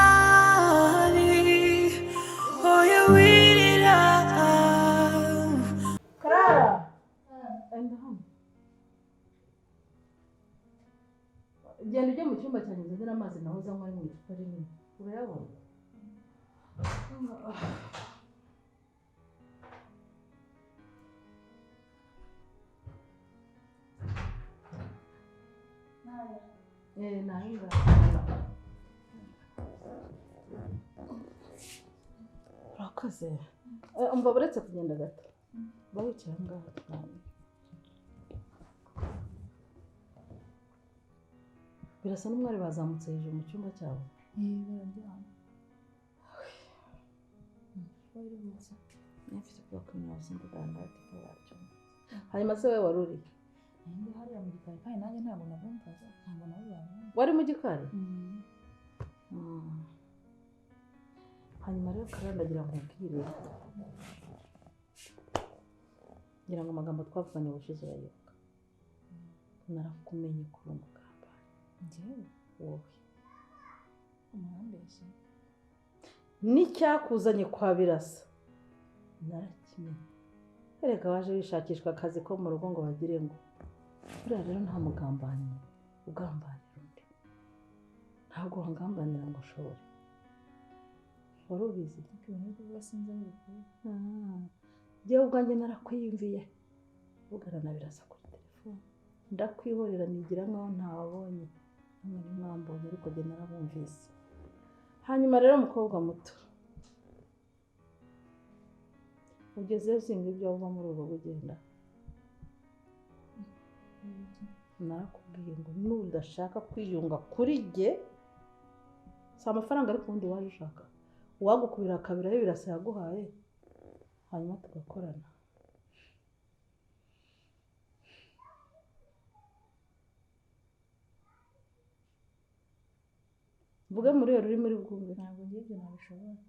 Umwari, oya wirira. Karara, enda hano. Genda ujye mu cyumba cyanjye uzanire amazi nahoze anywa ari mu icupa rinini. Urayabona? Eh, ni ayo ngayo. Urakoze. Umva, buretse kugenda gato. Ba wicaye aho ngaho tuganire. Birasa n'umwari bazamutse hejuru mu cyumba cyabo. Bararyama. Baruhutse. Mfite kuba kaminuza mvuganira ariko yacyumva. Hanyuma se wowe wari uri? Ndi hariya mu gikari kandi nanjye ntabwo nabumvaga, ntabwo nabo babumva. Wari mu gikari? Hanyuma rero Karara, ndagira ngo nkubwire. Ngira ngo amagambo twavuganye ubushize urayibuka. Narakumenye kuri umugambanyi. Njyewe? Wowe. Umurambeshye. N'icyakuzanye kwa Birasa narakimenye. Erega waje wishakishwa akazi ko mu rugo ngo bagire ngo buriya rero nta mugambanyi ugambanira undi, ntabwo wangambanira ngo ushobore. Wari ubizi? Ariko ibintu uri kuvuga sinzi aho ubikura. Njyewe ubwanjye narakwiyumviye vugana na Birasa kuri telefone, ndakwihorera nigira nkaho ntababonye, namwe ntimwambonye ariko njye narabumvise. Hanyuma rero mukobwa muto, ugezeyo uzinga ibyo uva muri uru rugo ugenda. Narakubwiye ngo nudashaka kwiyunga kuri jye, si amafaranga ariko ubundi waje ushaka, uwagukubira kabiri ayo Birasa yaguhaye, hanyuma tugakorana. Mvuge muri iyo rurimi uri bwumve. Ntabwo ngiye ibyo nabishobora.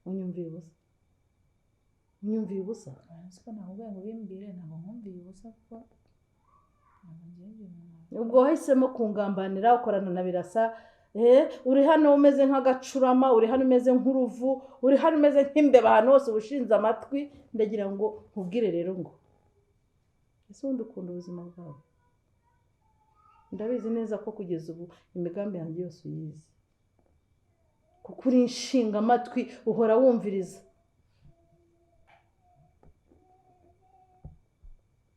Unyumviye ubusa? Unyumviye ubusa? Nzi ko nakubwiye ngo ubimbwire, ntabwo nkumviye ubusa kuko ntabwo ngiye ibyo bintu. Ubwo wahisemo kungambanira ukorana na Birasa. Uri hano umeze nk'agacurama, uri hano umeze nk'uruvu, uri hano umeze nk'imbeba, ahantu hose uba ushinze amatwi. Ndagira ngo nkubwire rero ngo ese ubundi ukunda ubuzima bwawe? Ndabizi neza ko kugeza ubu imigambi yanjye yose uyizi, kuko uri inshinga amatwi, uhora wumviriza.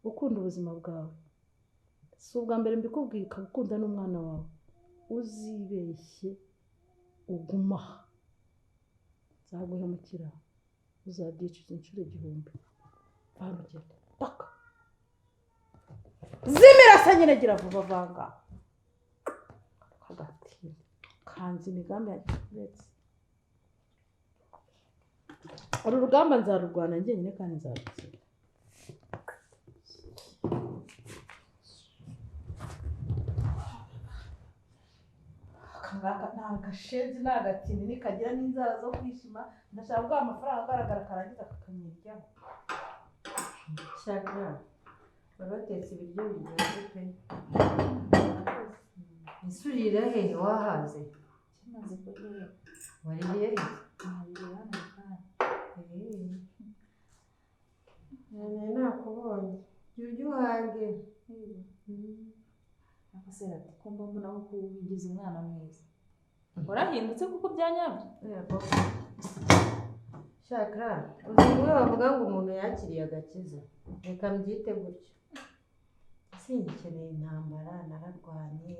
Ukunda ubuzima bwawe, si ubwa mbere mbikubwiye, ukaba ukunda n'umwana wawe. Uzibeshye uguma aha, nzaguhemukira, uzabyicuza inshuro 1000. Hano ugende paka zimira se nyine, gira vuba vanga kagatinda kanze imigambi yanjye. Uretse uru rugamba nzarurwana njyenyine kandi nzarutsinda. Aka ni agashenzi, ni agatini, nikagira n'inzara zo kwishima. Ndashaka guha amafaranga agaragara karangiza kakanyiryaho. Shaka wari watetse ibiryo biryoshye pe. Ese urira hehe wahaze? Kimaze kurya. Waririye he? Nabiriye hano mu kanya. Nari nakubonye. Jya urya uhage. Ariko se ati ko mba mbona ko wigize umwana mwiza. Warahindutse kuko byanyabyo. Yego. Shaka, uzi bimwe bavuga ngo umuntu yakiriye agakiza. Reka mbyite gutyo. Singikeneye intambara, nararwanye,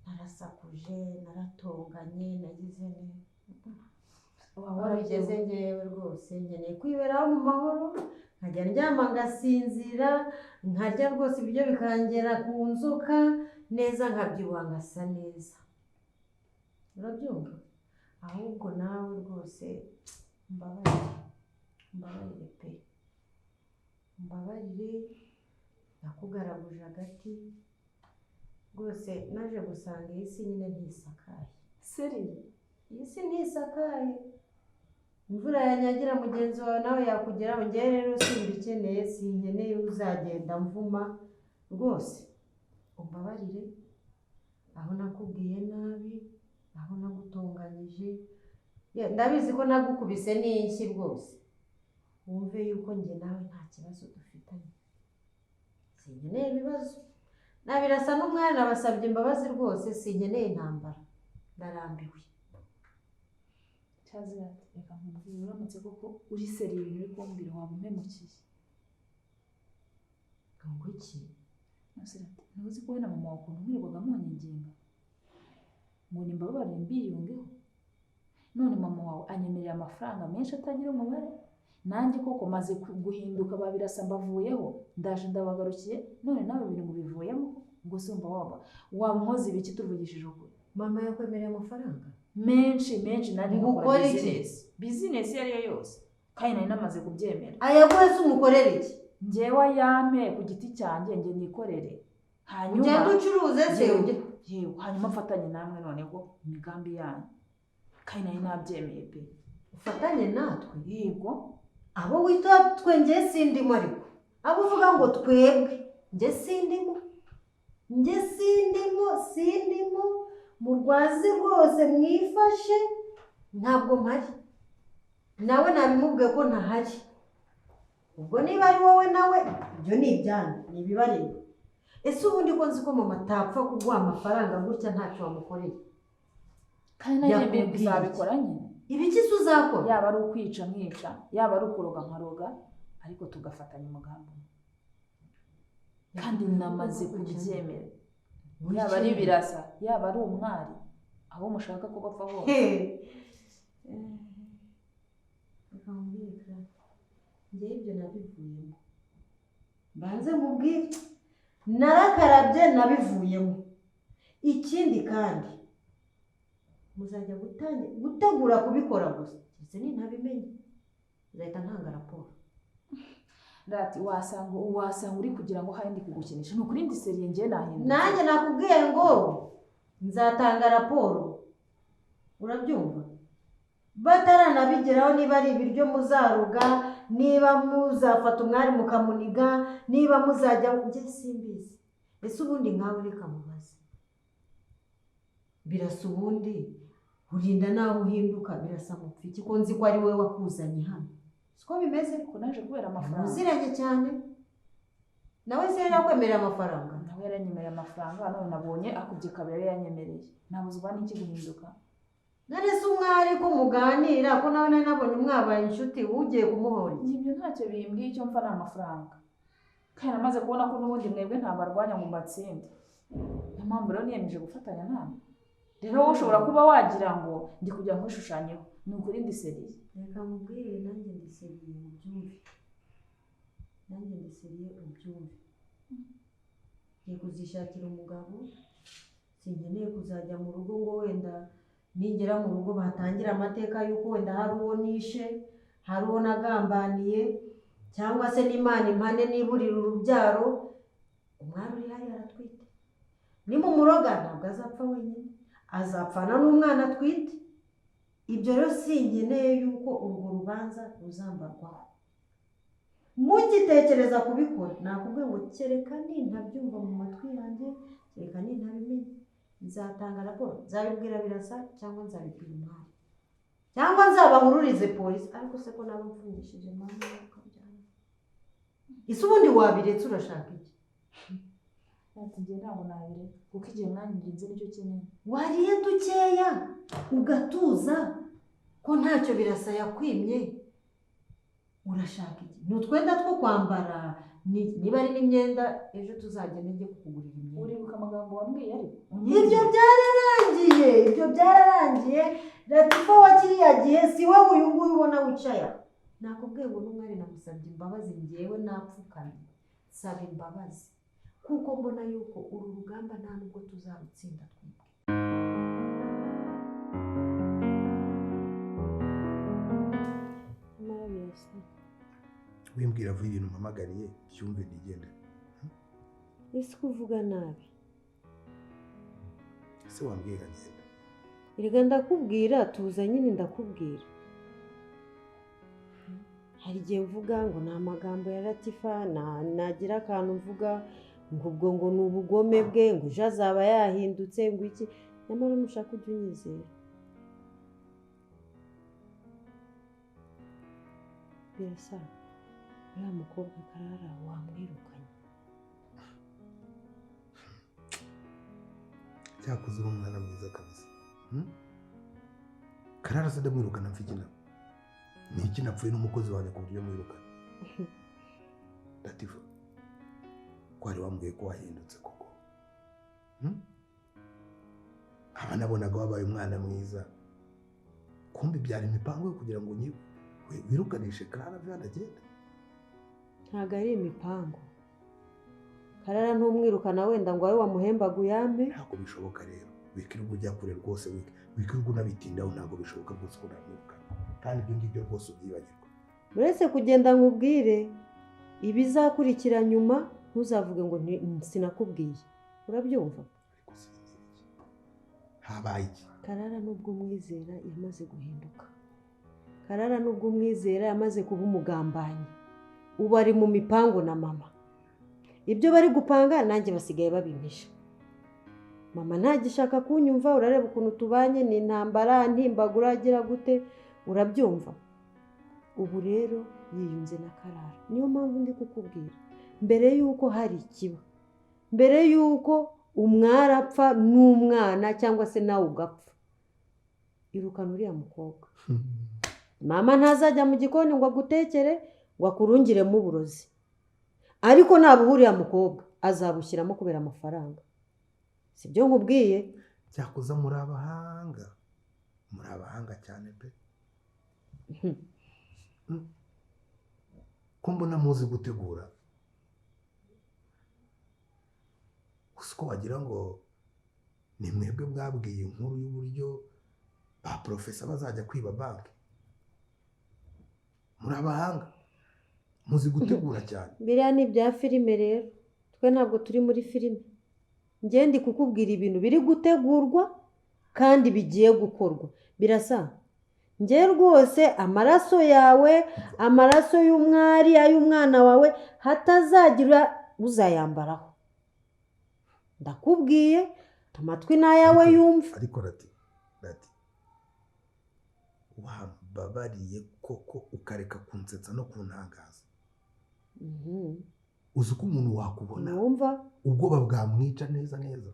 narasakuje, naratonganye, nagize neza. Aho bigeze ngewe rwose nkeneye kwiberaho mu mahoro, nkajya ndyama ngasinzira, nkarya rwose ibiryo bikangera ku nzoka neza, nkabyibuha ngasa neza. Urabyumva? Ahubwo nawe rwose mbabarire, mbabarire pe, mbabarire, nakugaraguje agati rwose. Naje gusanga iyi si nyine ntisakaye. Seri? Iyi si ntisakaye, imvura yanyagira mugenzi wawe nawe yakugeraho. Njyewe rero simbikeneye, sinkeneye uzagenda mvuma rwose. Umbabarire aho nakubwiye nabi, aho nagutunganyije. Ndabizi ko nagukubise n'inshyi rwose. Wumve yuko njye nawe nta kibazo dufitanye. Sinkeneye ibibazo. Na Birasa n'umwana nabasabye imbabazi rwose, sinkeneye intambara. Ndarambiwe. Cyazi ati reka nkubwire, uramutse koko uri seri ibintu uri kumbwira waba umpemukiye. Ngo iki? Ntuzi ko we na mama wawe ukuntu mwirirwaga munyiginga ngo nimbababarire mbiyungeho, none mama wawe anyemerera amafaranga menshi atagira umubare, nanjye koko maze guhinduka ba Birasa mbavuyeho, ndaje ndabagarukiye, none nawe ibintu ngo bivuyemo, ngo se umva waba nkoze ibiki tuvugishije ukuri? Mama yakwemereye amafaranga menshi menshi, nanjye nkakora bizinesi iyo ari yo yose, kandi nari namaze kubyemera. Ayaguhe se umukorere iki? Njyewe ayampe ku giti cyanjye, njye nikorere, hanyuma ugende ucuruze se. Yewe, hanyuma mfatanye namwe noneho imigambi yanyu, kandi nari nabyemeye pe. Ufatanye natwe? Yego. Abo wita twe njye sindimo, ariko abo uvuga ngo twebwe njye sindimo, njye sindimo, sindimo, murwaze rwose mwifashe, ntabwo mpari. Nawe nabimubwiye ko ntahari. Ubwo niba ari wowe nawe ibyo ni ibyanyu, ni ibibareba. Ese ubundi ko nzi ko mama atapfa kuguha amafaranga gutya ntacyo wamukoreye? Kandi naryemeye kuzabikora nyine. Ibiki se uzakora? Yaba ari ukwica nkica, yaba ari ukuroga nkaroga, ariko tugafatanya umugambi. Kandi namaze kubyemera. Yaba ari Birasa, yaba ari umwari, aho mushaka ko bapfa hose. Reka nkubwire, njyewe ibyo nabivuyemo. Mbanze nkubwire, narakarabye nabivuyemo. Ikindi kandi muzajya gutegura kubikora gusa, keretse nintabimenye nzahita ntanga raporo. Rati wasanga uri kugira ngo hari ndi kugukinisha, ni ukuri ndi seriye njye nahindutse. Nanjye nakubwiye ngo nzatanga raporo, urabyumva? Bataranabigeraho, niba ari ibiryo muzaruga, niba muzafata umwari mukamuniga, niba muzajya, njye simbizi. Ese ubundi nkawe reka mubaze, Birasa ubundi urinda naho uhinduka, Birasa mupfa iki ko nzi ko ari wowe wakuzanye hano? Siko bimeze? Ko naje kubera amafaranga. Muziranye cyane. Nawe se yari yakwemereye amafaranga? Nawe yaranyemereye amafaranga, none nabonye akubye kabiri yanyemereye. Nabuzwa n'iki guhinduka? None se umwari ko muganira, ko nawe nari nabonye mwabaye inshuti, ugiye kumuhora iki? Ibyo ntacyo bimbwiye, icyo mfa ni amafaranga. Kandi namaze kubona ko n'ubundi mwebwe ntabarwanya ngo mbatsinde. Niyo mpamvu rero niyemeje gufatanya namwe. Rero wowe ushobora kuba wagira ngo ndi kujya nkwishushanyeho, ni ukuri ndi seriye. Reka nkubwire, nanjye ndi seriye ubyumve. Nanjye ndi seriye ubyumve. Ngiye kuzishakira umugabo, sinkeneye kuzajya mu rugo ngo wenda ningera mu rugo batangira amateka y'uko wenda hari uwo nishe, hari uwo nagambaniye, cyangwa se n'Imana impane niburira urubyaro. Umwari uri hariya aratwite. Nimumuroga ntabwo azapfa wenyine, azapfana n'umwana atwite. Ibyo rero sinkeneye yuko urwo rubanza ruzambarwaho. Mugitekereza kubikora, nakubwiye ngo kereka nintabyumva mu matwi yanjye, kereka nintabimenya, nzatanga raporo, nzabibwira Birasa cyangwa nzabibwira umwari, cyangwa nzabahururize polisi. Ariko se ko naba mfungishije mama ukabyara? Ese ubundi wabiretse urashaka iki? Ati njye ntabwo nabireka, kuko igihe mwanyiginze nicyo kinini. Wariye dukeya ugatuza ko ntacyo Birasa yakwimye, urashaka iki? Ni utwenda two kwambara, niba ari n'imyenda ejo tuzagenda njye kukugurira imyenda. Uribuka amagambo wambwiye ariko? Ibyo byararangiye, ibyo byararangiye. Latifa wa kiriya gihe si we uyu nguyu ubona wicaye aho. Nakubwiye ngo n'umwari namusabye imbabazi, njyewe napfukamye nsaba imbabazi, kuko mbona yuko uru rugamba nta nubwo tuzarutsinda twebwe. Wimbwira vuba ibintu mpamagariye byumve nigende. Ese ko uvuga nabi? Ese wambwiye nkagenda? Erega ndakubwira, tuza nyine ndakubwira. Hari igihe mvuga ngo ni amagambo ya Latifa, nagira akantu mvuga Ngo ubwo ngo ni ubugome bwe, ngo ejo azaba yahindutse, ngo iki. Nyamara nushaka ujye unyizera. Birasa, uriya mukobwa Karara wamwirukanye. Cyakoze uri umwana mwiza kabisa. Karara se ndamwirukana mfite inama. Ni iki napfuye n'umukozi wanjye ku buryo mwirukana? Latifa, ko wari wambwiye ko wahindutse koko? Aba nabonaga wabaye umwana mwiza, kumbi byari imipango yo kugira ngo wirukanishe Karara byanagenda. Ntabwo ari imipango. Karara ntumwirukana wenda ngo abe wamuhembaga uyampe. Ntabwo bishoboka rero, wikirirwa ujya kure rwose, wikirirwa unabitindaho, ntabwo bishoboka rwose ko namwirukana. Kandi ibyo ngibyo rwose ubyibagirwa. Uretse kugenda nkubwire ibizakurikira nyuma, ntuzavuge ngo sinakubwiye. Urabyumva? Ariko sinzi iki. Habaye iki? Karara nubwo umwizera yamaze guhinduka. Karara nubwo umwizera yamaze kuba umugambanyi. Ubu ari mu mipango na mama. Ibyo bari gupanga nanjye basigaye babimpisha. Mama ntagishaka kunyumva, urareba ukuntu tubanye, ni intambara, ntimbagura agira gute, urabyumva? Ubu rero yiyunze na Karara. Niyo mpamvu ndi kukubwira mbere yuko hari ikiba, mbere yuko umwari apfa n'umwana cyangwa se nawe ugapfa, irukana uriya mukobwa. Mama ntazajya mu gikoni ngo agutekere, ngo akurungiremo uburozi. Ariko nabuha uriya mukobwa azabushyiramo kubera amafaranga. Sibyo nkubwiye? Cyakoze muri abahanga, muri abahanga cyane pe. Ko mbona muzi gutegura, gusa uko wagira ngo ni mwebwe mwabwiye inkuru y'uburyo ba profesa bazajya kwiba banki. Muri abahanga, muzi gutegura cyane. Biriya ni ibya filime rero, twe ntabwo turi muri filime. Njye ndi kukubwira ibintu biri gutegurwa kandi bigiye gukorwa. Birasa, njye rwose amaraso yawe, amaraso y'umwari, ay'umwana wawe, hatazagira uzayambaraho. Ndakubwiye, amatwi n'ayawe yumva. Ariko Rati, wambabariye koko ukareka kunsetsa no kuntangaza. Uzi ko umuntu wakubona wumva ubwoba bwamwica neza neza.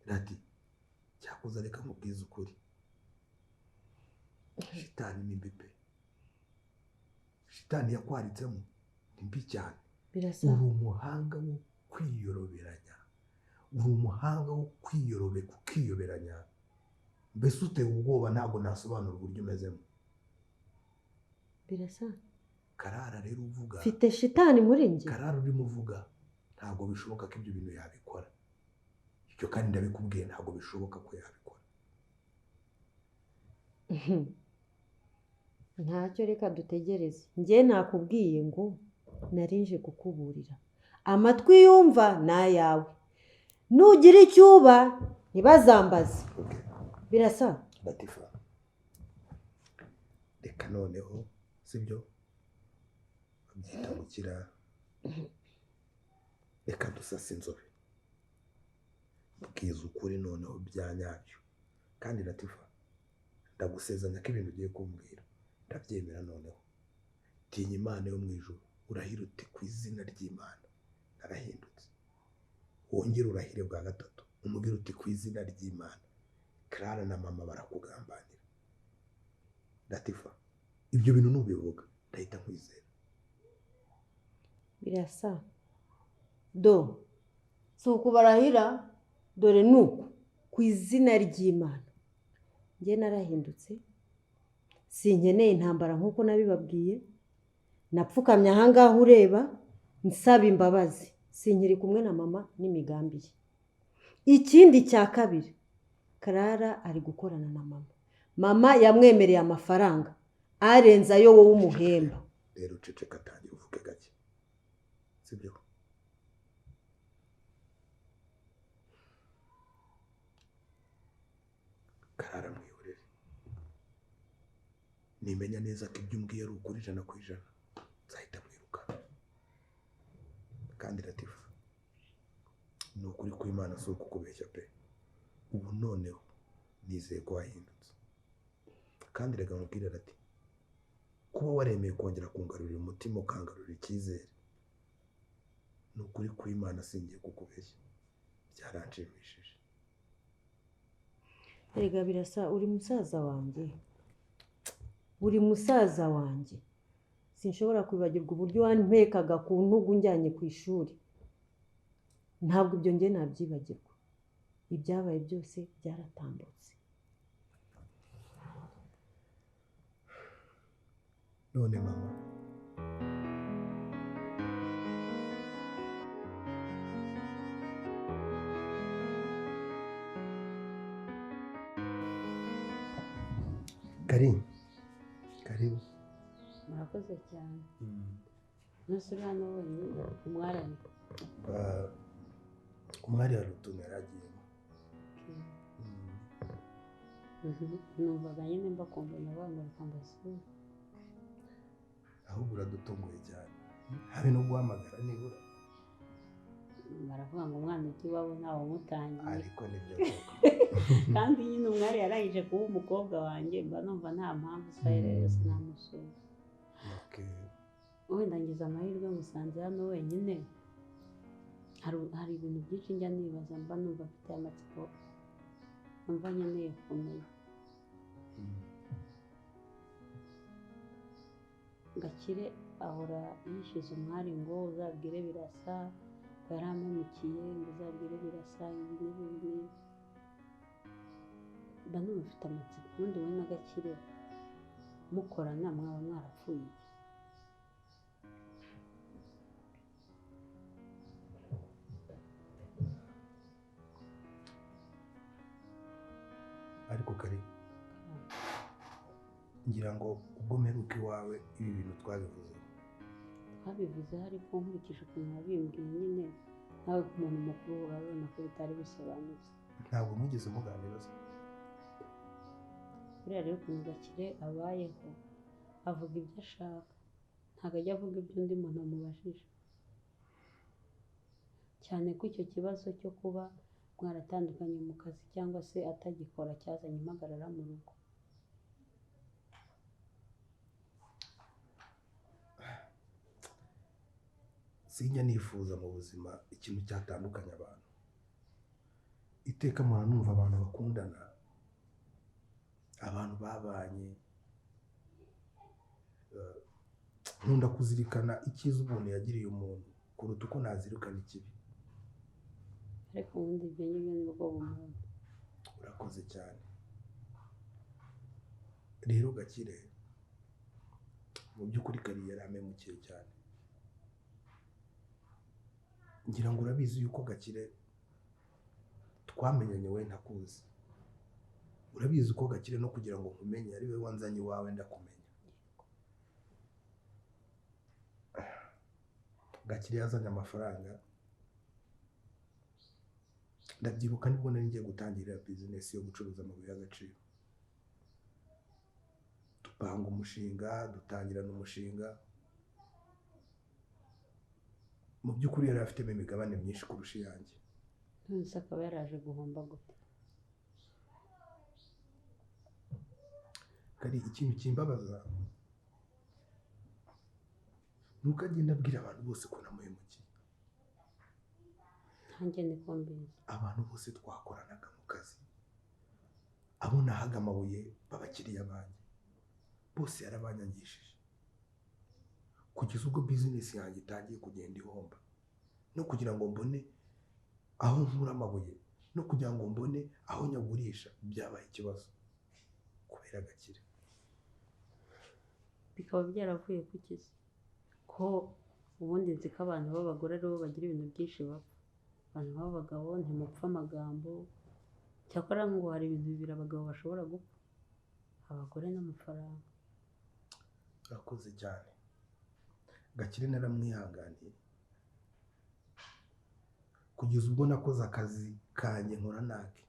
Rati, cyakoze reka nkubwize ukuri, shitani ni mbi pe. Shitani yakwaritsemo ni mbi cyane. Birasa, uri umuhanga wo kwiyoroberanya, uri umuhanga wo kwiyoberanya. Mbese uteye ubwoba, ntabwo nasobanura uburyo umezemo. Birasa, Karara rero uvuga, mfite shitani muri njye. Karara urimo uvuga, ntabwo bishoboka ko ibyo bintu yabikora. Ibyo kandi ndabikubwiye, ntabwo bishoboka ko yabikora. Ntacyo, reka dutegereze. Njye nakubwiye ngo narinje kukuburira. Amatwi yumva ni ayawe. Nugira icyo uba ntibazambaze. Birasa. Latifa, reka noneho, sibyo babyita gukira, reka dusase inzobe. Mbwiza ukuri noneho bya nyabyo. Kandi Latifa, ndagusezanya ko ibintu ugiye kumbwira ndabyemera noneho. Tinya Imana yo mu ijuru, urahire uti ku izina ry'Imana narahindutse. Wongere urahire bwa gatatu, umubwire uti ku izina ry'Imana Clara na mama barakugambanira. Latifa, ibyo bintu nubivuga ndahita nkwizera. Birasa, do si ukubarahira, dore nuko ku izina ry'Imana njye narahindutse. Sinkeneye intambara nk'uko nabibabwiye. Napfukamye ahangaha ureba nsaba imbabazi. Sinkiri kumwe na mama n'imigambi ye. Ikindi cya kabiri, Karara ari gukorana na mama. Mama yamwemereye amafaranga arenze ayo wowe umuhemba. Rero ceceka, tangira uvuge gake, sibyo? Karara mwihorere. Nimenya neza ko ibyo umbwiye ari ukuri 100%, nzahita mwirukana. Kandi Latifa, ni ukuri kw'Imana si ukukubeshya pe. Ubu noneho nizeye ko wahindutse. Kandi reka nkubwire Lati, kuba waremeye kongera kungarurira umutima ukangarurira icyizere, ni ukuri kw'Imana singiye kukubeshya, byaranshimishije. Erega Birasa, uri musaza wanjye, uri musaza wanjye. Sinshobora kwibagirwa uburyo wampekaga ku ntugu njyanye ku ishuri. Ntabwo ibyo njye nabyibagirwa. Ibyabaye byose byaratambutse. None mama, Karibu. Karibu. Murakoze cyane. Ntusuri hano wenyine, umwari ari? Umwari hari utuntu yari agiyemo. Numvaga nyine mbakumbuye, navuga ngo reka mbasure. Ahubwo uradutunguye cyane. Habe no guhamagara nibura. Baravuga ngo umwana ujya iwabo ntawe umutangiye. Ariko nibyo koko. Kandi nyine umwari yarangije kuba umukobwa wanjye, mba numva nta mpamvu isaha yose namusura. Wenda ngize amahirwe musanze hano wenyine. Hari ibintu byinshi njya nibaza, mba numva mfite amatsiko, numva nkeneye kumenya. Gakire ahora yishyuza umwari ngo uzabwire Birasa ko yarampemukiye, ngo uzabwire Birasa ibi n'ibi n'ibi. Mba numva mfite amatsiko. Ubundi wowe na Gakire mukorana mwaba mwarapfuye iki? Ariko kare ngira ngo ubwo mperuka iwawe ibi bintu twabivuzeho. Twabivuzeho, ariko nkurikije ukuntu wabimbwiye nyine, nawe nk'umuntu mukuru urabona ko bitari bisobanutse. Ntabwo mwigeze muganira se? Buriya rero ukuntu Gakire abayeho, avuga ibyo ashaka, ntabwo ajya avuga ibyo undi muntu amubajije. Cyane ko icyo kibazo cyo kuba mwaratandukanye mu kazi cyangwa se atagikora cyazanye impagarara mu rugo. Sinjya nifuza mu buzima ikintu cyatandukanya abantu. Iteka mpora numva abantu bakundana, abantu babanye. Nkunda kuzirikana icyiza umuntu yagiriye umuntu kuruta uko nazirikana ikibi. Ariko ubundi ibyo ngibyo ni bwo bumuntu. Urakoze cyane. Rero Gakire, mu by'ukuri kari yarampemukiye cyane. Ngira ngo urabizi yuko Gakire twamenyanye we ntakuzi. Urabizi uko Gakire no kugira ngo nkumenye ari we wanzanye iwawe ndakumenya. Gakire yazanye amafaranga, ndabyibuka nibwo nari ngiye gutangira bizinesi yo gucuruza amabuye y'agaciro. Dupanga umushinga, dutangirana umushinga. Mu by'ukuri yari afitemo imigabane myinshi kurusha iyanjye. Nonese akaba yaraje guhomba gute? Kari ikintu kimbabaza nuko agenda abwira abantu bose ko namuhemukiye. Nanjye niko mbizi. Abantu bose twakoranaga mu kazi, abo nahaga amabuye b'abakiriya banjye bose yarabanyangishije, kugeza ubwo bizinesi yanjye itangiye kugenda ihomba. No kugira ngo mbone aho nkura amabuye, no kugira ngo mbone aho nyagurisha, byabaye ikibazo kubera Gakire. Bikaba byaravuye ku kizi ko ubundi nzi ko abantu b'abagore aribo bagira ibintu byinshi bapfa. Abantu b'abagabo ntimupfa amagambo. Cyakora ngo hari ibintu bibiri abagabo bashobora gupfa, abagore n'amafaranga. Urakoze cyane. Gakire naramwihanganiye kugeza ubwo nakoze akazi kanjye nkora nake.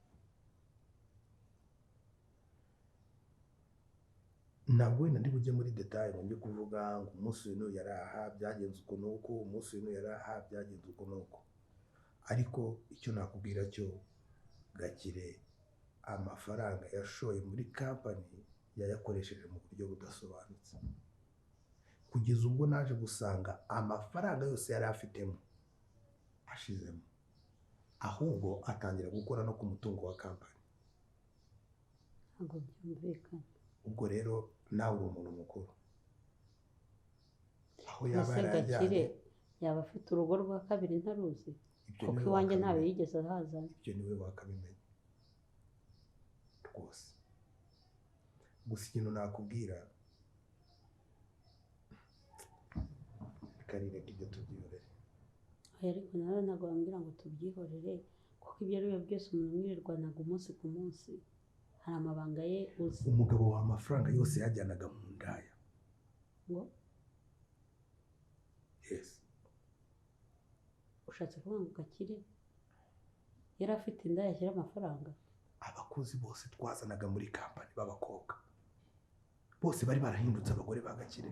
Ntabwo wenda ndi bujye muri detail ngo njye kuvuga ngo umunsi uyu n'uyu yari aha byagenze uku n'uku, umunsi uyu n'uyu yari aha byagenze uku n'uku, ariko icyo nakubwira cyo Gakire amafaranga yashoye muri kampani yayakoresheje mu buryo budasobanutse, kugeza ubwo naje gusanga amafaranga yose yari afitemo ashizemo, ahubwo atangira gukora no ku mutungo wa kampani. Ntabwo byumvikana. Ubwo rero nawe uri umuntu mukuru, aho yaba Ese yarajyanye Gakire yaba afite urugo rwa kabiri ntaruzi, ibyo kuko niwe iwanjye ntawe wakabimenya. yigeze ahazana. Ibyo niwe wakabimenya rwose. Gusa ikintu nakubwira, reka reka ibyo tubyihorere. Oya, ariko nawe ntabwo bambwira ngo tubyihorere, kuko ibyo ari byo byose umuntu umwirirwanaga umunsi ku munsi hari amabanga ye uzi. Umugabo wa amafaranga yose yajyanaga mu ndaya. Ngo Yes. ushatse kuvuga ngo Gakire yari afite inda yashyira amafaranga? Abakozi bose twazanaga muri kampani b'abakobwa bose bari barahindutse abagore ba Gakire.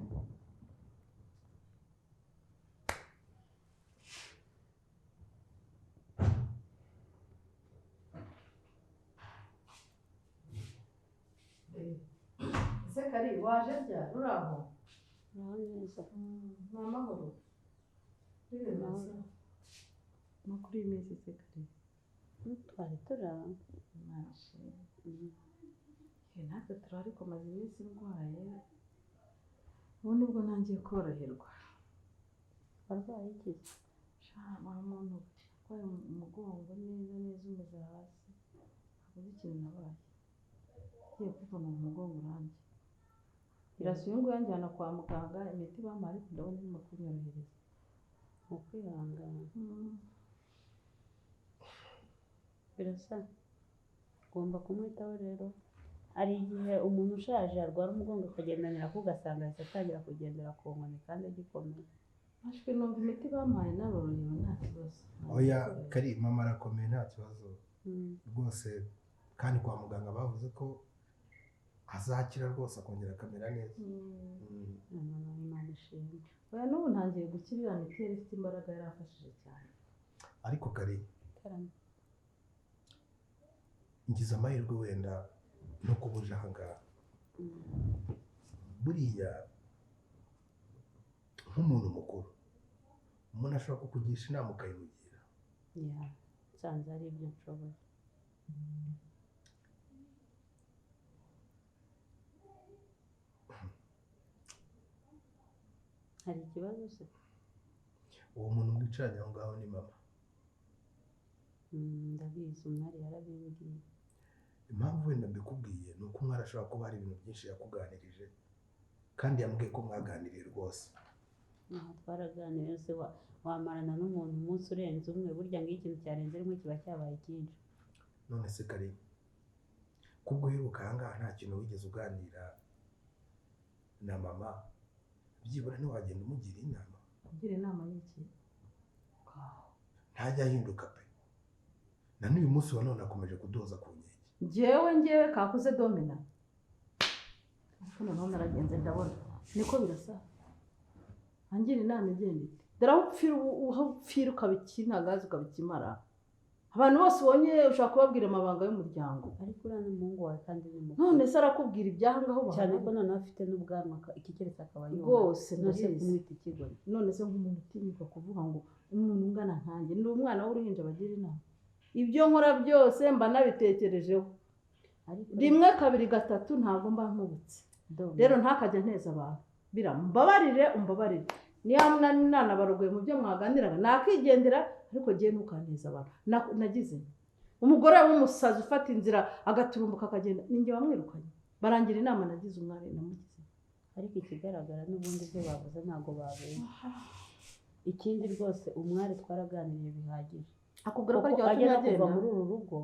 Ese Kari waje ryari? Uri aho? Uraho neza. Ni amahoro. Amahoro. Ni kuri iyi minsi se Kari? Twari turi aho. Imana ishimwe. Natwe turi ariko maze iminsi ndwaye, ubu nibwo ntangiye koroherwa. Warwaye iki? Sha wa muntu urwaye umugongo neza neza umeze hasi, ntabwo uzi ikintu nabaye. Ngiye kuvuna mu mugongo uranjye. Irasa uyu nguyu anjyana kwa muganga, imiti bampaye ariko ndabona irimo kunyorohereza. Ni ukwihangana. Birasa ugomba kumwitaho rero. Hari igihe umuntu ushaje arwara umugongo akagendanira ko ugasanga ahise atangira kugendera ku nkoni kandi agikomeye. Ashwe numva imiti bampaye narorohewe nta kibazo. Oya Kari, mama arakomeye nta kibazo rwose, kandi kwa muganga bavuze ko azakira rwose akongera akamera neza. Imana ishimwe. Oya n'ubu ntangiye gukira, iriya miti yari ifite imbaraga yarafashije cyane. Ariko Kari, ngize amahirwe wenda no kuba uje aha ngaha. Buriya nk'umuntu mukuru umuntu ashobora kukugisha inama ukayimugira. Nsanze ari ibyo nshoboye. Hari ikibazo se? Uwo muntu mwicaranye aho ngaho ni mama. Ndabizi, umwari yarabimbwiye. Impamvu wenda mbikubwiye ni uko umwari ashobora kuba hari ibintu byinshi yakuganirije, kandi yambwiye ko mwaganiriye rwose. Aha twaraganiriye se, wamarana n'umuntu umunsi urenze umwe, burya ngo iyo ikintu cyarenze rimwe kiba cyabaye cyinshi. None se Kari, kubwo uheruka aha ngaha nta kintu wigeze uganira na mama, byibura ntiwagenda umugira inama? Kugira inama y'iki? Ntajya ahinduka pe, na n'uyu munsi wa none akomeje kudoza ku nkeke. Njyewe kakuze domina, ariko noneho naragenze ndabona niko birasa. Angira inama igenda ite? Dore aho upfira ukabikinagaza ukabikimara. Abantu bose ubonye ushobora kubabwira amabanga y'umuryango. Ariko uriya ni umuhungu wawe kandi ni mukuru. None se arakubwira ibyaha ngaho bahana? Cyane ko noneho afite n'ubwanwa iki keretse akaba yumva. Rwose ndabizi. Kumwita ikigoryi. None se nk'umuntu utinyuka kuvuga ngo umuntu ungana nkanjye ndi umwana w'uruhinja bagira inama. Ibyo nkora byose mba nabitekerejeho. Rimwe kabiri gatatu ntabwo mba nkubutse. Rero ntakajya nteza abantu. Birambabarire umbabarire. Niba nanabarogoye mu byo mwaganiraga nakigendera, ariko giye ntukanteza abantu. Nagize umugore w'umusazi ufata inzira agaturumbuka akagenda, ninjye wamwirukanye. Barangira inama nagize umwari namugize. Ariko ikigaragara n'ubundi ibyo bavuze ntabwo babeshye. Ikindi rwose umwari twaraganiriye bihagije. Akubwira ko aryo watumye agenda kuva muri uru rugo,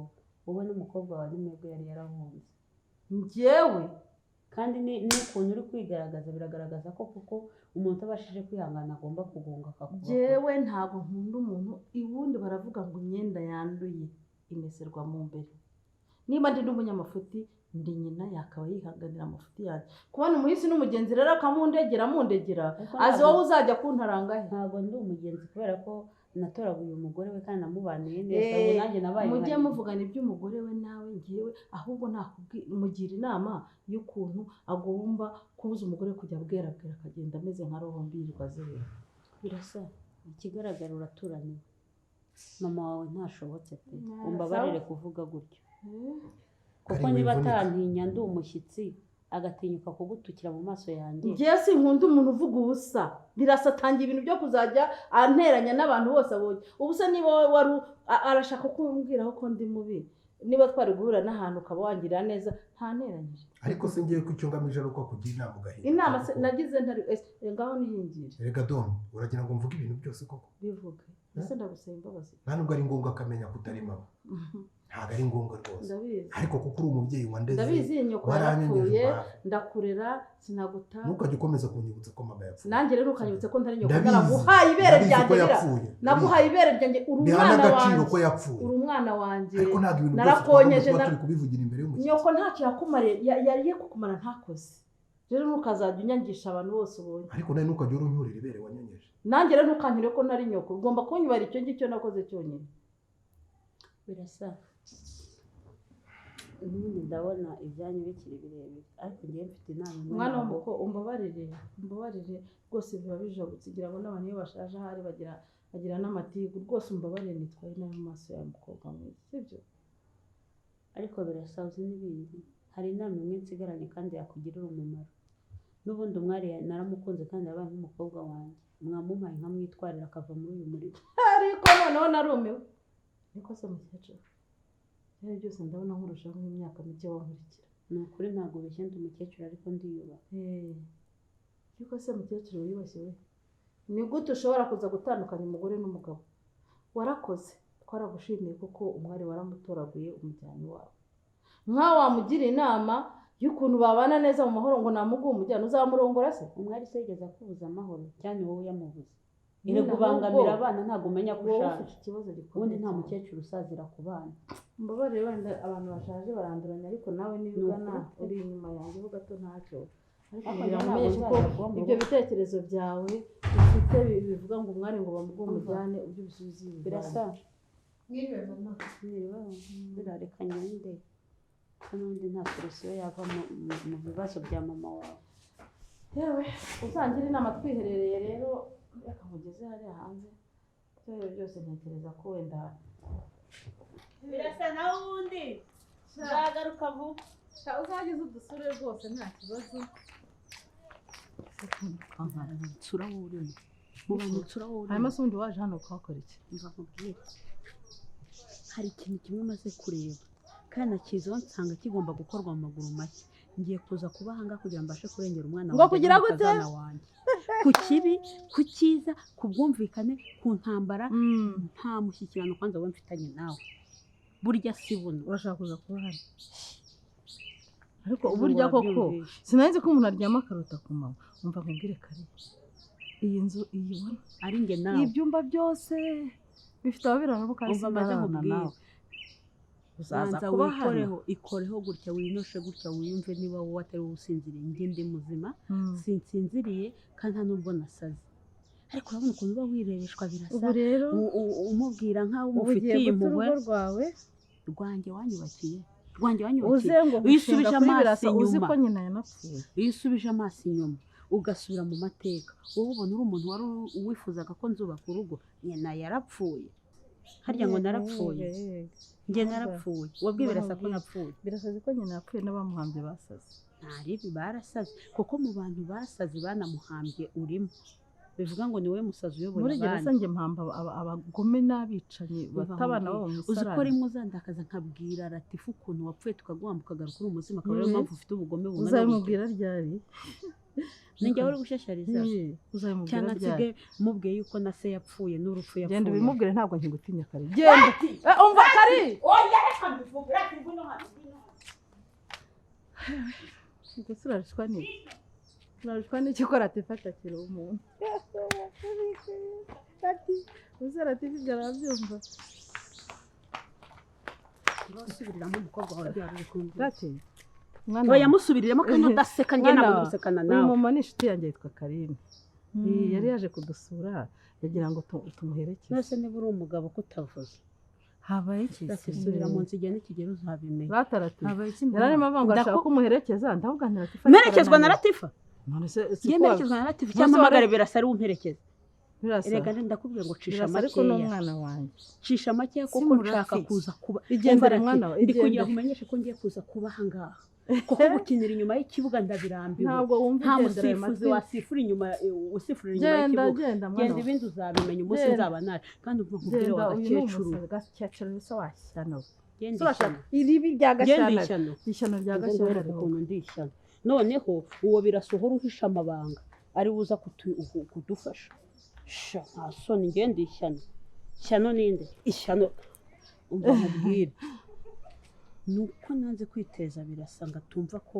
wowe n'umukobwa wawe ni mwebwe yari yarahunze. Njyewe kandi n'ukuntu uri kwigaragaza biragaragaza ko kuko umuntu utabashije kwihangana agomba kugunga akakuba. Njyewe ntabwo nkunda umuntu, ubundi baravuga ngo imyenda yanduye imeserwa mu mbere. Niba ndi n'umunyamafuti Ndi nyina, yakaba yihanganira amafuti yanjye. Kubona umuhisi n'umugenzi rero akamundegera amundegera, Ariko azi ntabwo wowe uzajya kuntaranga he? Ntabwo ndi umugenzi, kubera ko natoraguye umugore we kandi namubaniye neza. Ubu nanjye nabaye nka Mujye nyina. muvugana iby'umugore we nawe. Ngewe ahubwo mugira inama y'ukuntu agomba kubuza umugore kujya abwerabwera, akagenda ameze nka roho mbi yirirwa azerera. Birasa, ikigaragara uraturaniwe. Mama wawe ntashobotse pe, umbabarire kuvuga gutyo, kuko Kari niba wivunika. atantinya ndi umushyitsi, agatinyuka kugutukira mu maso yanjye. Ngewe sinkunda umuntu uvuga ubusa. Birasa atangira ibintu byo kuzajya anteranya n'abantu bose abonye ubusa. Niba wowe wari arashaka kumbwiraho ko ndi mubi, niba twari guhura n'ahantu ukaba wangirira neza, ntanteranyije. Ariko se ngiye ko icyo ngamije ari uko akugira inama ugahinduka? Inama se Koko. nagize ntari ese ngaho niyingire. Erega Dom, uragira ngo mvuge ibintu byose koko? Bivuge ese, ndagusaba imbabazi. Nta nubwo ari ngombwa akamenya ko utari mama, ntabwo ari ngombwa rwose. Ndabizi. Ariko kuko uri umubyeyi wandeze, Ndabizi, nyoko waranyenyeje yarapfuye, umwavu. ndakurera, sinaguta. Ntukajye ukomeza kunyibutsa ko mama yapfuye. Nanjye rero ukanyibutsa ko ntari nyoko. Ndabizi. Naraguhaye ibere Ndabizi ryanjye ko bira yapfuye. Naguhaye ibere ryanjye, uri Biha umwana n'agaciro wanjye. ko yapfuye. Uri umwana wanjye. Ariko ntabwo ibintu byose Narakonyeje twagomba kuba turi kubivugira imbere y'umushyitsi. Nyoko ntacyo yakumariye, yariye kukumara ntakoze. Rero ntukazajya unyangisha abantu bose ubonye. Ariko nawe ntukajya urunyurira ibere wanyenyeje. Nanjye rero ntukanyure ko ntari nyoko. Ugomba kunyubara icyo ngicyo nakoze cyonyine. Birasa, n'ubundi ndabona ibyanyu bikiri birebire, ariko ngewe mfite inama imwe. Umwana Ntabwo w'umukobwa, umbabarire, umbabarire rwose, biba bijagutse. Ngira ngo n'abantu iyo bashaje ahari bagira n'amatiku. Rwose umbabarire, nitwaye nabi mu maso yawe, mukobwa mwiza, sibyo? Ariko birasa, uzi n'ibindi, hari inama imwe nsigaranye kandi yakugirira umumaro. N'ubundi umwari naramukunze kandi yabaye nk'umukobwa wanjye. Mwamumpaye nkamwitwarira akava muri uyu muriro. Ariko noneho narumiwe. Niko se mukecuru, ibyo byose ndabona nkurushaho nk'imyaka mike wankurikira. Ni ukuri ntabwo ubeshya, ndi umukecuru ariko ndiyubaha. Ariko se mukecuru wiyubashye we, ni gute ushobora kuza gutandukanya umugore n'umugabo? Warakoze, twaragushimiye kuko umwari waramutoraguye umujyana iwawe. Nkawe wamugira inama y'ukuntu babana neza mu mahoro, ngo namuguhe umujyana, uzamurongora se? Umwari se yigeze akubuza amahoro cyane? Wowe uyamubuza. Nyine Erega ubangamira ahubwo abana, ntabwo umenya ko wowe ushaje. ufite ikibazo gikomeye Ubundi nta cyane. mukecuru usazira ku bana. Mbabarire, wenda abantu bashaje baranduranya, ariko nawe niba Ni ugana ukuri pe. uri inyuma yanjye ho gato ntacyo, ariko Ariko kugira njye ngo ntabwo umenyeshe ko nzaza kuba mu ibyo rugo. bitekerezo byawe ufite bivuga ngo umwari ngo bamuguhe Umva. umujyane, ujye ubisubize ibi. Birasa. Mwiriwe mama. Mwiriwe. Birareka ngende ko n'ubundi nta solution yava mu bibazo bya mama wawe. Yewe, uzangire inama twiherereye rero. Reka nkugeze hariya hanze. Ibyo ari byo byose ntekereza ko wenda Birasa, nawe ubundi nzagaruka vuba. Uzageze udusure rwose, nta kibazo. Nsura wowe urimo mu bantu, nsura wowe urimo. Hanyuma se ubundi waje hano kuhakora iki? Mva nkubwire, hari ikintu kimwe umaze kureba kandi nakizeho, nsanga kigomba gukorwa mu maguru mashya. Ngiye kuza kuba ahangaha kugira ngo mbashe kurengera umwana Ngo wanjye kugira gute? n'umukazana wanjye, ku kibi, ku cyiza, ku bwumvikane, ku ntambara. Nta mushyikirano kwanza wowe mfitanye nawe, burya si buno. Urashaka kuza kuba hano, ariko Ejo burya koko wabyumvishe. Sinari nzi ko umuntu aryama akarota ku manywa. Umva nkubwire kare, iyi nzu iyibona, Ari njye nawe. ibyumba byose bifite ababiraramo kandi Umva maze sindararana nkubwire. nawe. Uzaza Banza kuba hano. wikoreho, ikoreho gutya, winoshe gutya, wiyumve niba wowe atari wowe usinziriye. Njye ndi muzima, sinsinziriye kandi nta nubwo nasaze, ariko urabona ukuntu uba wirebeshwa, birasa. Ubu rero Umubwira nk'aho ubu ugiye umufitiye guta impuhwe. urugo rwawe. Rwanjye wanyubakiye, rwanjye wanyubakiye. Uze ngo Iyo gushinga usubije kuri amaso Birasa, uzi inyuma, ko nyina yanapfuye. iyo usubije amaso inyuma ugasubira mu mateka, wowe ubona uri umuntu wari wifuzaga ko nzubaka urugo. Nyina yarapfuye, harya ngo narapfuye? Njye narapfuye? Wabwiye Birasa ko napfuye? Birasaze ko nyina yapfuye n'abamuhambye basaze. Ntaribi, barasaze kuko mu bantu basaze banamuhambye urimo, bivuga ngo ni wowe musazi uyoboye Muri gereza abandi. njye mpamba abagome n'abicanyi bata abana babo mu Uzi ko misarane. rimwe uzandakaza nkabwira Latifu ukuntu wapfuye tukaguhamba ukagaruka uri umuzima, akaba ariyo Mhm. mpamvu ufite ubugome bungana gutyo. Uzabimubwira ryari? Ni njye uri gushyashyariza? Uzabimubwira Cyangwa ryari? nsige mubwiye yuko na se yapfuye n'urupfu Genda yapfuye. ubimubwire, ntabwo nkigutinya kare. Genda. Umva kare. Oya, reka mbivuge. Reka, ngwino hano, ngwino hano. Gusa urarushywa n'iki? Urarushywa n'iki ko Latifa atakiri umuntu? Ati uze Latifa ibyo arabyumva. Urasubiriramo umukobwa wawe ibyo wari uri kumbwira. Lati, Mwana Oya, musubiriremo kandi udaseka, njye Mwana ntabwo wa- gusekana uyu nawe. mama ni inshuti yanjye yitwa Karine. Yari yaje kudusura, yagira ngo tumuherekeze. Nose niba uri umugabo kutavuze? Habaye iki se? Rasubira mu nzu, igihe nikigera uzabimenya. Batarati. Habaye iki? Yari arimo avuga ngo Ndaku- ashaka ko umuherekeza, ndavuga nti Latifa Mperekezwa na Latifa? None se Njye siko mperekezwa na Latifa None cyangwa se mpamagare Birasa ari we umperekeza? Birasa. Erega ndakubwiye ngo cisha Birasa ariko ni makeya. umwana wanjye. Cisha makeya kuko Simurate. nshaka kuza kuba. Igendere Umva Lati, mwana wa, ndi kugira igendere. ngo umenyeshe ko ngiye kuza kuba aha ngaha, kuko gukinira inyuma y'ikibuga ndabirambiwe. Ntabwo wumva, Nta igendere ayo musifuzi matwi. wasifura inyuma, usifurira inyuma Genda, y'ikibuga. genda mwana Genda, wa. ibindi uzabimenya umunsi Genda. nzaba naje. Kandi umva nkubwire Genda, wa uyu ni gakecuru. umusazi gakecuru bisa washyano. Genda Se urashaka ishyano. iribi rya Genda Gashyantare. ishyano. Ishyano rya Ubwo Gashyantare. nguhereke ukuntu ndi ishyano. Noneho uwo birasohora uhisha amabanga ari buza kudufasha. Sha, nta soni, ngende ishyano. Ishyano ninde? Ishyano. Umva nkubwire, ni uko nanze kwiteza Birasa ngo atumva ko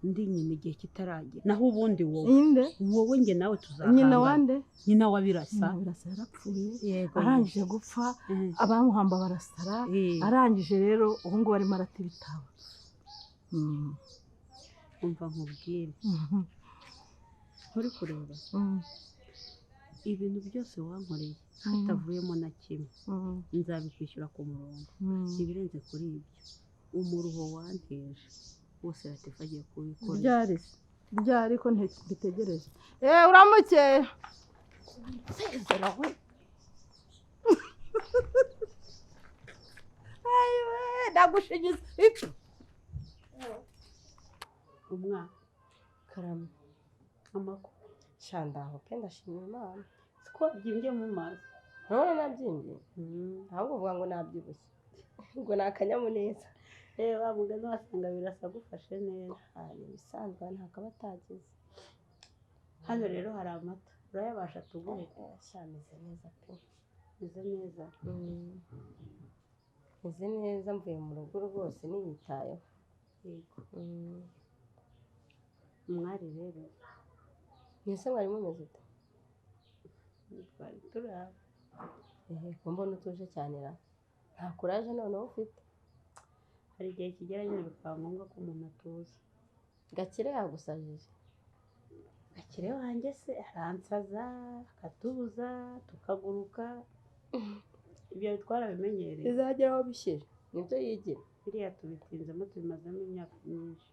ndi nyina igihe kitaragera. Naho ubundi wowe, Inde? wowe njye nawe tuzahangana. Nyina wande? Nyina wa Birasa. Nyina Birasa yarapfuye. Yego. Arangije gupfa, abamuhamba barasara. Arangije rero ubu ngubu arimo arata ibitabo. Umva nkubwire, nturi kureba ibintu byose wankoreye hatavuyemo na kimwe, nzabikwishyura ku murongo. Ibirenze kuri ibyo, umuruho wanteje wose Latifa agiye kuwikora. Ryari se? Ryari ko mbitegereje? Eh, uramuke. Sezera we. Ayiwe, ndagushigiza. Icu. Umwana. Karame. Amakuru? Shandaho pe, ndashima Imana. Siko wabyimbye mu maso? None nabyimbye? Ahubwo uvuga ngo nabyibushye, ngo ni akanyamuneza. Reba wa mugani, wasanga Birasa agufashe neza. Ah, ni ibisanzwe, nta kaba atagize. Hano rero hari amata, urayabasha tuguhe? Sha, meze neza pe. Meze neza. Meze neza, mvuye mu rugo rwose niyitayeho. Yego. Umwari rero. Mwese mwari mumeze ute? Twari turi aho. Ehe, ko mbona utuje cyane ra, nta kuraje noneho ufite? Hari igihe kigera nyine bikaba ngombwa ko umuntu atuza. Gakire yagusajije? Gakire wanjye se aransaza, akatubuza tukaguruka, ibyo twarabimenyereye. Bizagera aho bishyira nibyo yigira. Biriya tubitinzemo, tubimazemo imyaka myinshi.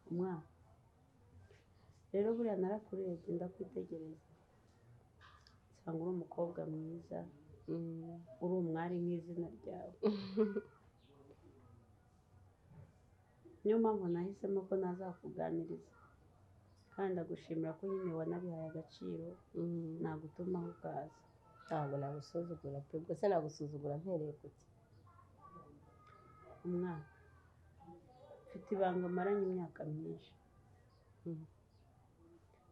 Umwana rero, buriya narakurebye ndakwitegereza, nsanga uri umukobwa mwiza, uri umwari nk'izina ryawe. Niyo mpamvu nahisemo ko nazakuganiriza, kandi ndagushimira ko nyine wanabihaye agaciro, nagutumaho ukaza. Ntabwo nagusuzugura pe, ubwo se nagusuzugura mpereye kuki? Umwana, mfite ibanga maranye imyaka myinshi,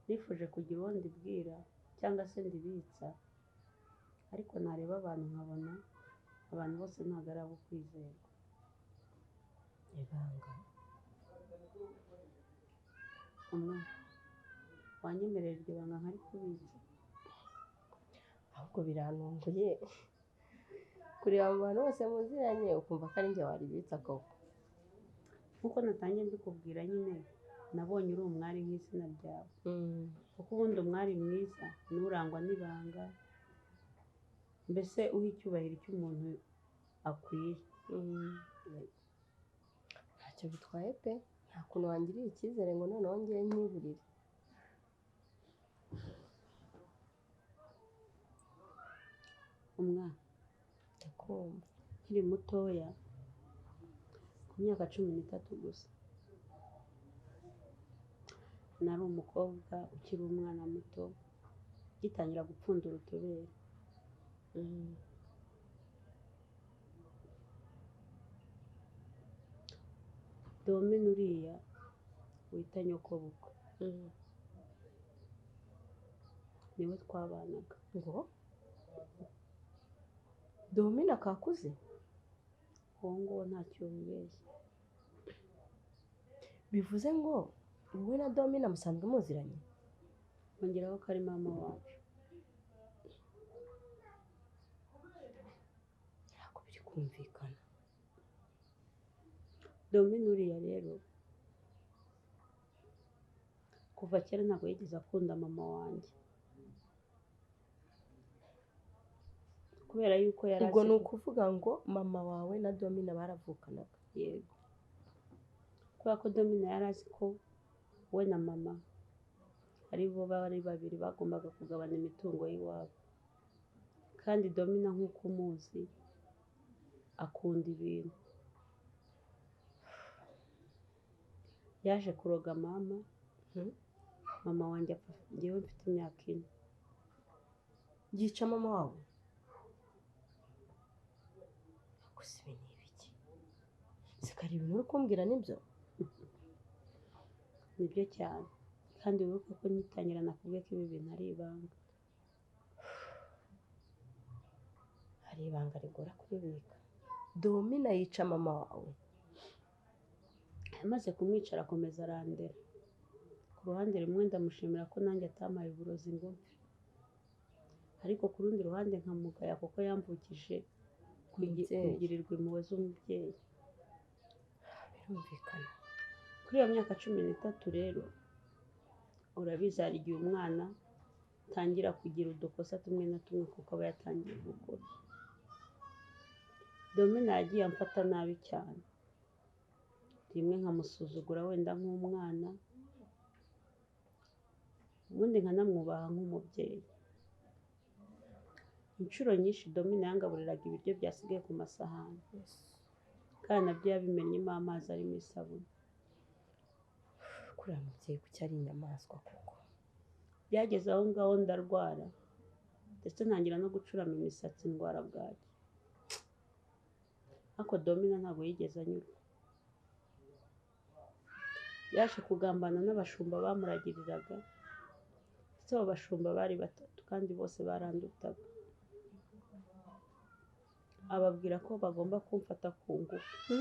nifuje kugira uwo ndibwira cyangwa se ndibitsa, ariko nareba abantu nkabona abantu bose ntabwo ari abo kwizerwa. Ibanga? Umwana, wanyemerera iryo banga nkarikubitsa? Ahubwo birantunguye kureba mu bantu bose muziranye ukumva ko ari njye waribitsa koko. Nkuko natangiye mbikubwira nyine, nabonye uri umwari nk'izina ryawe, kuko ubundi umwari mwiza ni urangwa n'ibanga, mbese uha icyubahiro icyo umuntu akwiye. Ntacyo bitwaye pe, nta kuntu wangiriye icyizere ngo noneho ngewe nkiburire. Umwana, Ndakumva. nkiri mutoya, ku myaka 13 gusa, nari umukobwa ukiri umwana muto gitangira gupfundura utubere. Domina uriya wita nyokobukwe niwe twabanaga. Ngo Domina kakuze? Uwo nguwo ntacyo wibeshya. Bivuze ngo wowe na Domina musanzwe muziranye? Ongeraho ko ari mama wacu. Ntabwo biri kumvikana. Domina uriya rero kuva kera ntabwo yigeze akunda mama wanjye, kubera yuko yari Ubwo azi ni ukuvuga ngo mama wawe na Domina baravukanaga? Yego, kubera ko Domina yari azi ko we na mama ari bo bari babiri bagombaga kugabana imitungo y'iwabo, kandi Domina nk'uko umuzi akunda ibintu. Yaje kuroga mama, mama wanjye apfa njyewe mfite imyaka 4. Yica mama wawe? Gusa ibi ni ibiki? Sikari ibintu uri kumbwira nibyo? Nibyo cyane, kandi wibuke ko nyitangira nakubwiye ko ibi bintu ari ibanga. Hari ibanga rigora kuribika. Domina yica mama wawe? Amaze kumwica arakomeza arandera. Ku ruhande rumwe ndamushimira ko nanjye atampaye uburozi ngo mpfe, ariko ku rundi ruhande nkamugaya kuko yamvukije kugirirwa impuhwe z'umubyeyi. Birumvikana. Kuri iyo myaka 13 rero, urabizi hari igihe umwana atangira kugira udukosa tumwe na tumwe kuko aba yatangiye gukura. Domina yagiye amfata nabi cyane, rimwe nkamusuzugura wenda nk'umwana, ubundi nkanamwubaha nk'umubyeyi. Inshuro nyinshi Domina yangaburiraga ibiryo byasigaye ku masahani, kandi nabyo yabimennyemo amazi arimo isabune. Kuriya mubyeyi kuki ari inyamaswa koko? Byageze aho ngaho ndarwara, ndetse ntangira no gucurama imisatsi ndwara bwaki. Ariko Domina ntabwo yigeze anyurwa. Yaje kugambana n'abashumba bamuragiriraga, ndetse abo bashumba bari 3 kandi bose barandutaga. Ababwira ko bagomba kumfata ku ngufu.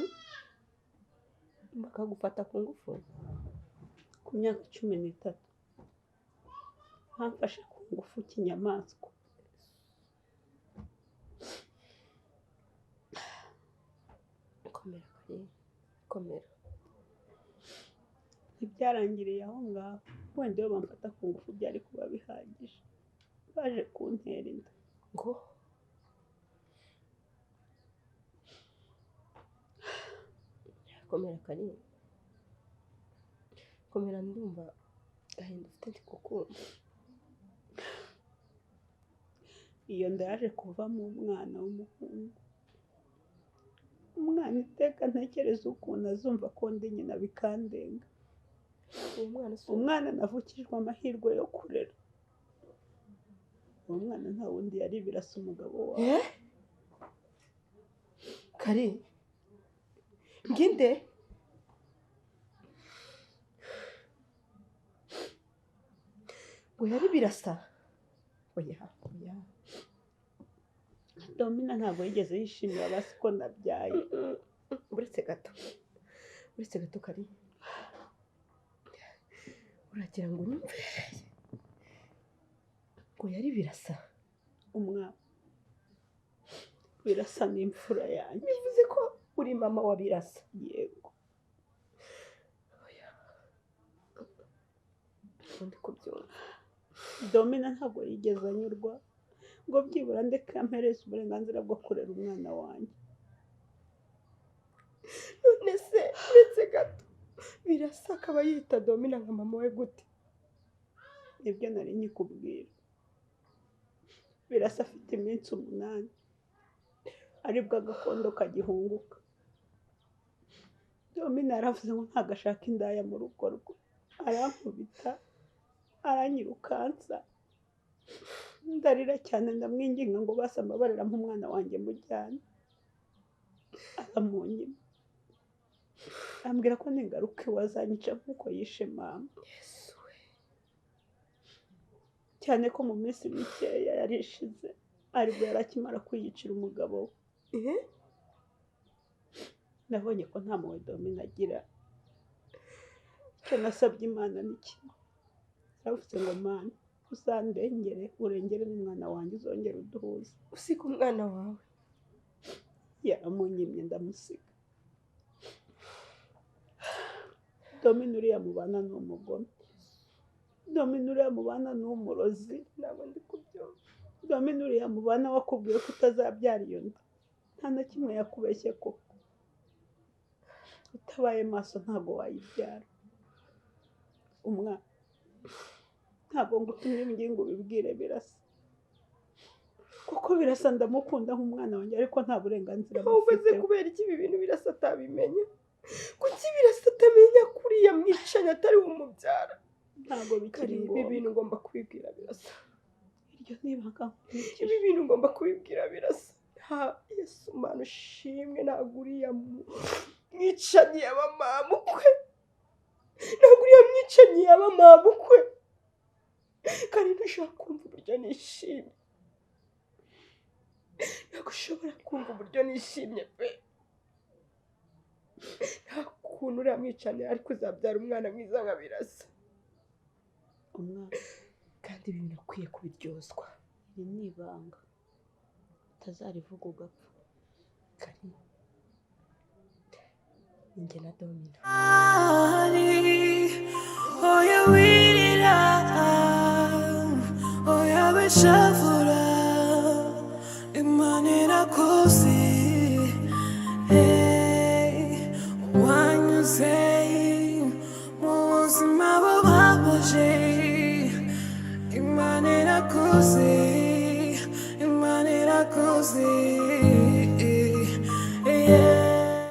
Bakagufata ku ngufu? Ku myaka 13 bamfashe ku ngufu kinyamaswa. Komera kare, komera. Ntibyarangiriye aho ngaho, wenda iyo bamfata ku ngufu byari kuba bihagije. Baje kuntera inda. Ngo komera kare, komera, ndumva agahinda ufite ndi kukumva. Iyo nda yaje kuvamo umwana w'umuhungu. Umwana iteka ntekereza ukuntu azumva ko ndi nyina bikandenga. Umwana navukijwe amahirwe yo kurera. Uwo mwana nta wundi yari Birasa umugabo wawe. Kare, nginde ngo yari Birasa? Oya, oya. Domina ntabwo yigeze yishimira basi ko nabyaye. Uretse gato, uretse gato Kare, uragira ngo unyumve ngo yari Birasa? Umwana Birasa ni imfura yanjye. Bivuze ko uri mama wa Birasa? Yego. Oya, undi kubyumva. Domina ntabwo yigeze anyurwa ngo byibura ndeke ampereze uburenganzira bwo kurera umwana wanjye. None se uretse gato, Birasa akaba yita Domina nka mama we gute? Nibyo nari nkikubwira. Birasa afite iminsi 8 aribwo agakondo kagihunguka. Domina yaravuze ngo ntabwo ashaka indaya mu rugo rwe, arankubita, aranyirukansa, ndarira cyane ndamwinginga ngo basi ambabarira nk'umwana wanjye mujyane. Aramunyima, ambwira ko ningaruka iwe azanyica nk'uko yishe mama. Cyane ko mu minsi mikeya yari ishize aribwo yari akimara kwiyicira umugabo we. Nabonye ko nta mpuhwe Domina agira. Icyo nasabye Imana ni kimwe, naravuze ngo Mana uzandengere, urengere n'umwana wanjye, uzongere uduhuze. Usiga umwana wawe? Yaramunyimye ndamusiga. Domina uriya mubana ni umugome, Domina uriya mubana ni umurozi. Ntabwo ndi kubyumva. Domina uriya mubana wakubwiye ko utazabyara iyo nda, nta na kimwe yakubeshye koko. Utabaye maso ntabwo wayibyara. Umwana, ntabwo ngutumye ibi ngo ubibwire Birasa, kuko Birasa ndamukunda nk'umwana wanjye, ariko nta burenganzira Ahubwo se mufiteho. kubera iki ibi bintu Birasa atabimenya? Kuki Birasa atamenya ko uriya mwicanyi atari we umubyara? Ntabwo bikiri Kari ibi ngombwa. bintu ngomba kubibwira Birasa. Iryo ni ibanga nkurikije. Ibi bintu ngomba kubibwira Birasa. Nta Yesu, Mana ushimwe, ntabwo uriya mwicanyi yaba mabukwe, ntabwo uriya mwicanyi yaba mabukwe. Kandi ntushobora kumva uburyo nishimye, ntabwo ushobora kumva uburyo nishimye pe. Nta kuntu uriya mwicanyi ari kuzabyara umwana mwiza nka Birasa. Umwana, Kandi ibi bintu akwiye kubiryozwa. Iri ni ibanga, utazarivuga ugapfa. Kari njye na Domina. Oya wirira, oya wishavura, Imana irakuzi. Hey, wanyuze mu buzima bubabaje, Imana irakuzi.